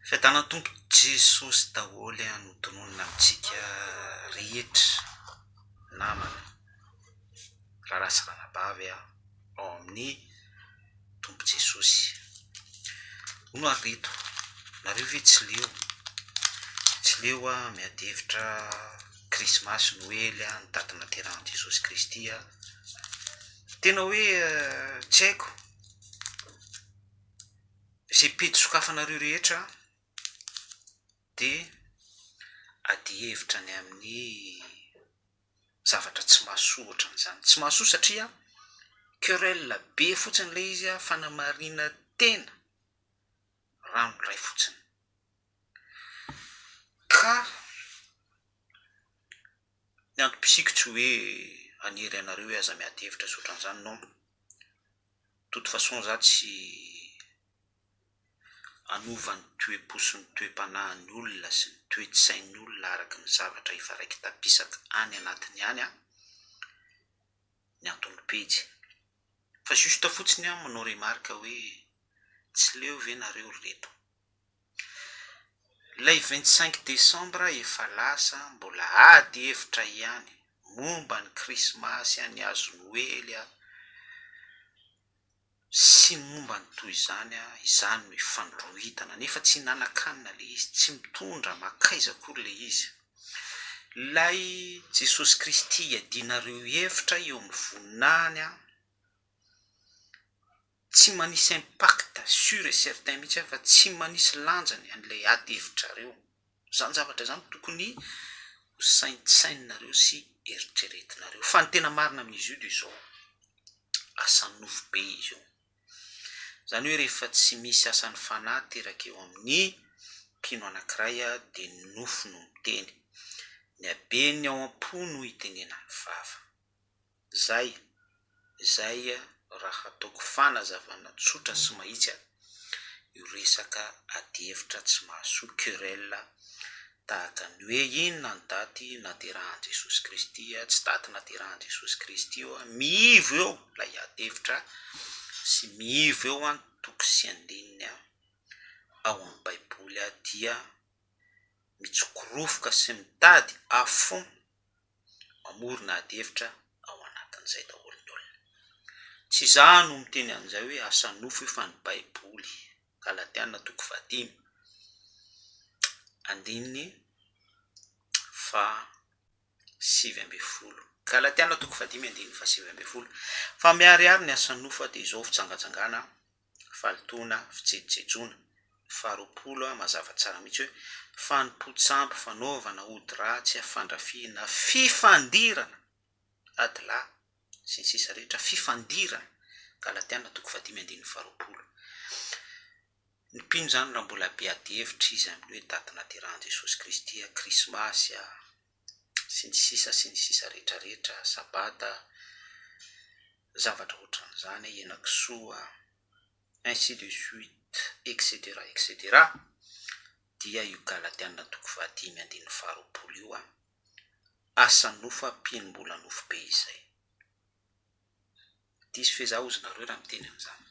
Fiadanan'ny Tompo Jesosy daholo no tononina amintsika rehetra namana, rahalahy sy ranabavy ao amin'ny Tompo Jesosy. Hono ary reto, nareo ve tsy leo? Tsy leo aho miady hevitra krismasy, noely, ny daty nahaterahan'i Jesosy Kristy. Tena hoe tsy haiko. Izay pejy sokafanareo rehetra dia adihevitra ny amin'ny zavatra tsy mahasoa ohatran'izany. Tsy mahasoa satria querelle be fotsiny ilay izy, fanamarinan-tena ranoray fotsiny. Ka ny antom-pisiako tsy hoe hanery anareo hoe aza miady hevitra sy ohatran'izany, non. Toute façon za tsy hanova ny toe-po sy ny toe-panahin'ny olona sy ny toe-tsain'ny olona araka ny zavatra efa raiki-tapisaka any anatiny any an, ny anton'ny pejy. Fa juste fotsiny aho manao remarque hoe tsy leo ve nareo ry reto? Ilay 25 décembre efa lasa mbola ady hevitra ihany momba ny krismasy, ny hazo noely sy ny momba ny toy izany, izany no ifandroritana nefa tsy hinanan-kanina ilay izy, tsy mitondra mankaiza akory ilay izy. Ilay Jesosy Kristy iadianareo hevitra eo amin'ny voninahiny, Tsy manisy impact sur et certain mihitsy aho fa tsy manisy lanjany an'ilay ady hevitrareo. Izany zavatra izany tokony ho saintsaininareo sy eritreretinareo. Fa ny tena marina amin'izy io dia izao, asan'ny nofo be izy io. Izany hoe rehefa tsy misy asan'ny fanahy teraka eo amin'ny mpino anankiray dia ny nofo no miteny. Ny haben'ny ao am-po no itenenan'ny vava. Zay, zay raha ataoko fanazavana tsotra sy mahitsy a, io resaka adihevitra tsy mahasoa querelle tahaka ny hoe inona ny daty naterahan'i Jesosy Kristy a, tsy daty naterahan'i Jesosy Kristy io a, mihivo eo ilay adihevitra sy mihivo eo an toko sy andininy a ao amin'ny baiboly a dia mitsikorofoka sy mitady à fond mamorona ady hevitra ao anatin'izay daholo ny olona. Tsy izaho no miteny an'izay hoe asan'ny nofo io fa ny baiboly. Galatiana toko fahadimy andininy faha 19. Galatiana toko fahadimy andininy faha 19. Fa miharihary ny asan'ny nofo dia izao fijangajangana, fahalotoana, fijejojejoana. Faharoapolo, mazava tsara mihitsy hoe fanompoan-tsampy, fanaovana ody ratsy, fandrafiana, fifandirana, adilahy, sy ny sisa rehetra, fifandirana. Galatiana toko fahadimy andininy faharoapolo. Ny mpino izany raha mbola be ady hevitra izy amin'ny hoe daty naterahan'i Jesosy Kristy, Krismasy, sy ny sisa sy ny sisa rehetra rehetra, sabata, zavatra ohatran'izany, henakisoa, ainsi de suite, etc etc, dia io Galatiana toko fahadimy andininy faharoapolo io an, asa nofo mpino mbola nofo be izay. Diso fe za ozy nareo raha miteny an'izany.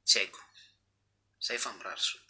Tsy haiko. Zay fa mirary soa.